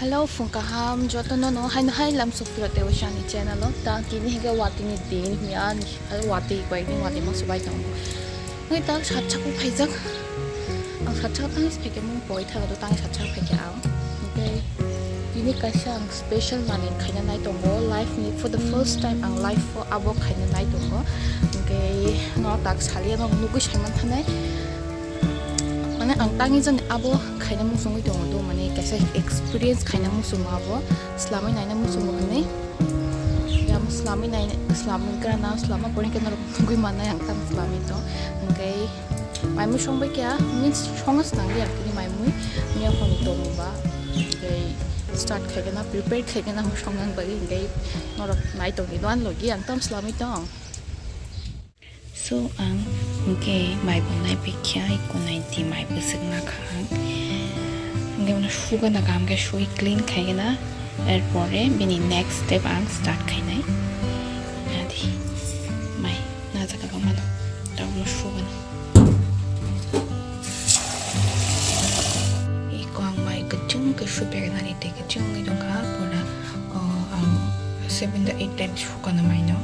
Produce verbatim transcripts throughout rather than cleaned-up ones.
Hello, phung kaham jotono no haino hai lamsok phiro tei waisa ani channel o. Ta tini hingke watini din hwnwi ani wati koi din wati ma subai tongo. Hwnwi ta sat sako phaijak. Ang sat sako tangwi phaikhe mung poi thago to tangwi sat sako phaikhe ang. Hingke tini kaisa ang special mani khaina nai tongo. Life ni for the first time ang life o abo khaina nai tongo. Hingke no tak saliya no nugui saiman thanai. Mane ang tangwi jani abo khaina muchungwi tongo do, mane kaisa experience khaina muchungo abo, slamwi naina muchungo hwnwi. Yang slamwi nai, slamwi grana, slamma porikhe norok nugwi mannai ang tamo slamwi tong. Hwnkhe maimui songbai kha, means songna swnam liya kini maimui, miya hwnwi tongba. Hwnkhe start khaikhe na, prepare khaikhe na, songna bagwi hwnkhe norok nai tongwi doan logi ang tamo slamwi tong. So, ang hwnkhe maibo naiphikya, iko naidi maibo swkna kha ang. Hwnkhe bono sugana kaham khe sui clean khaigena, erpore bini next step ang start khainai. Nadi, mai najak kha bangmano, tabukno sugana. Iko ang mai kwchwng khe supegena ni tei kwchwng wngwi tongkha, pura, o, ang seven to eight times sugana maino.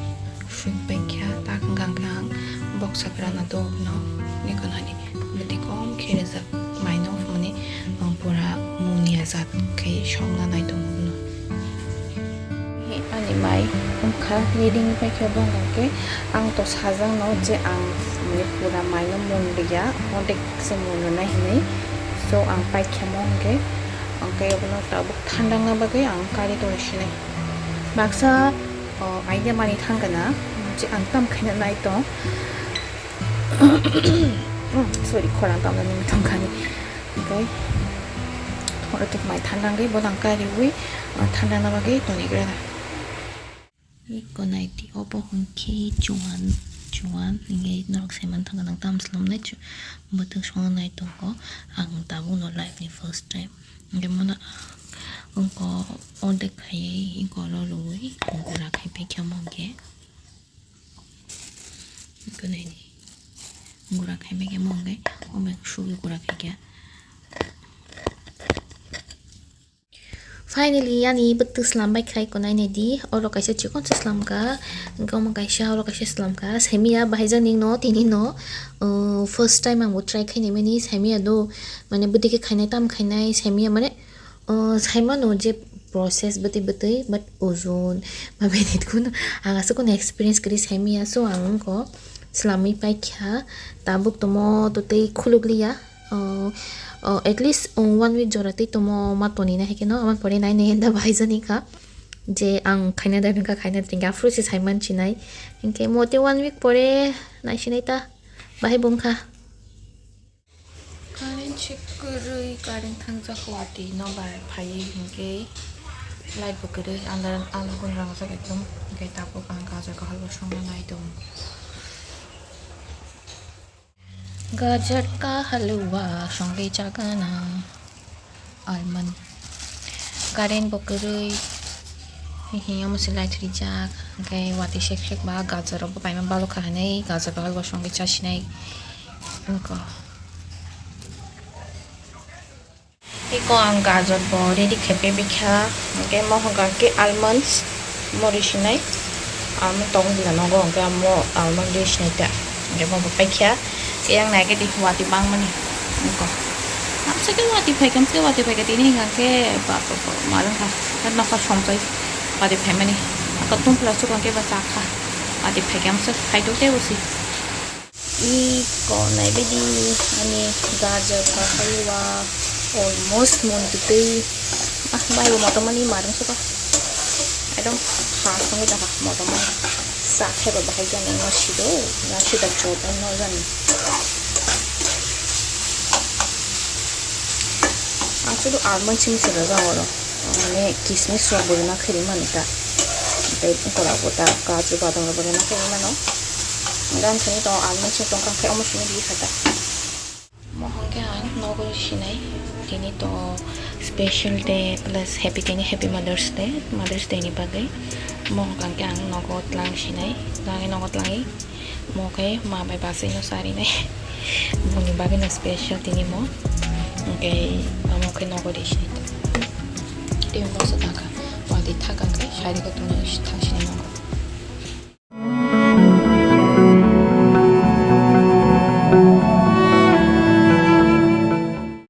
Sui paikha, tak wngkha ang boksa kwrwngno dogno, nikonani bwtwi kom khe rijak maino hwnwi, ang pura munia jat khe songna nai tongo bono. He ani mai wngkha ready wngwi paikha, bo hwnkhe ang to sajakno je ang mane pura maino mun liya, ordek se mun rwnai hinwi. So ang paikha mo hwnkhe, hwnkhe abono tabuk thandakna bagwi ang kari tongwi sinai. Baksa, o, idea mani thangkana, je ang tam khaina nai tong. Sorry, khorang tamna nini thangkani. Okay. Thora tuk mai thandangwi bolang kariwi, o, thandangna bagwi tonigra. Iko naidi obo hwnkhe chuan, chuan, hwnkhe norok saiman thangkana tam swlamnai chu, bwtwk songna nai tongo. Ang tabukno life ni first time. Hwnkhe mano wngkha ordek khaiwi iko oro rwui gura khai paikha omo hwnkhe. Iko naidi gura khai paikha omo hwnkhe omo sugwi gura khaikha. Finally, ani bwtwk slam bai khai iko nainai di. Oro kaisa chikon se slam kha, hwnkhe omo kaisa, oro kaisa slam kha. Saimanya bahai jani no, tini no, uh, first time ang bo try khai naimani saimanya do, mane bwtwi khe khainai tam khainai saimanya mane, uh, saimano je process bwtwi bwtwi, but ojon ma benit kuno ang aswk kuno experience kwrwi saimanya, so ang wngkha slamwi paikha, tabuk tomo to tei khuluk liya. Oh, oh, at least, oh, one week jora tei tomo ma toni na hai khe no, amon pore nai nai da bahai jani kha je ang khaina da ringkha, khaina da ringkha, aphuru se sai man sinai. Hinkhe mo tei one week pore nai sinai ta bahai bung kha. Current se kwrwi, current thangjak watwi no bai phaiwi hinkhe light bo kwrwi, andar, andar gun rangjak ekdom, hinkhe tabuk ang gajor kahal bo songna nai tongo. Gajar ka halwa songwi chagana. Almond. Current bo kwrwi. Hihi omo se light rijak. Hwnkhe watwi sek sek ba gajar rok bo paima balokha hinwi gajar bo halwa songwi chasinai. Wngkha. Eko ang gajor bo ready khe pebikha, hwnkhe mohor khe almonds, mo risinai almond tongo bwla nogo, hwnkhe amo almond risinai ta, hwnkhe mo bo paikha, eyang naikhe tei watwi bangmani, eko amswkhe watwi phaikha, amswkhe watwi phaikha, tini hwnkhe bap bap bap ma wngkha, nokha somsai watwi phaimani, eko tungphla swkang khe ba chakha, watwi phaikha amswk phaidok tei bosi. Iko naibaidi ani gajar ka halwa almost mon twi. Ah, bai bo motomani marung suka. Ekdom ha songwi tongkha motomani. Sa khaiba bahai jani no sido, na sida chot no jani. Ang sudu almond simi sida jang oro. Mane kismis rok bo rwna khairi mani ta. Tei ukora bo ta kaju badam rok bo rwna khairi mano. Gan sini to almond sini tongkang khe omo sini di khata. Mohon khe ang nogo sinai. Tini to special day plus happy, tini happy Mother's Day, Mother's Day ni bagwi. Mohon khe ang nogo tlang sinai, tlangi nogo tlangi. Mo khe ma bai basai no sari nai. Moni bagwi no special tini mo. Oke, amo khe nogo di sinai. Tini mo sa thaka. Wadi thaka khe sari ko tuni thang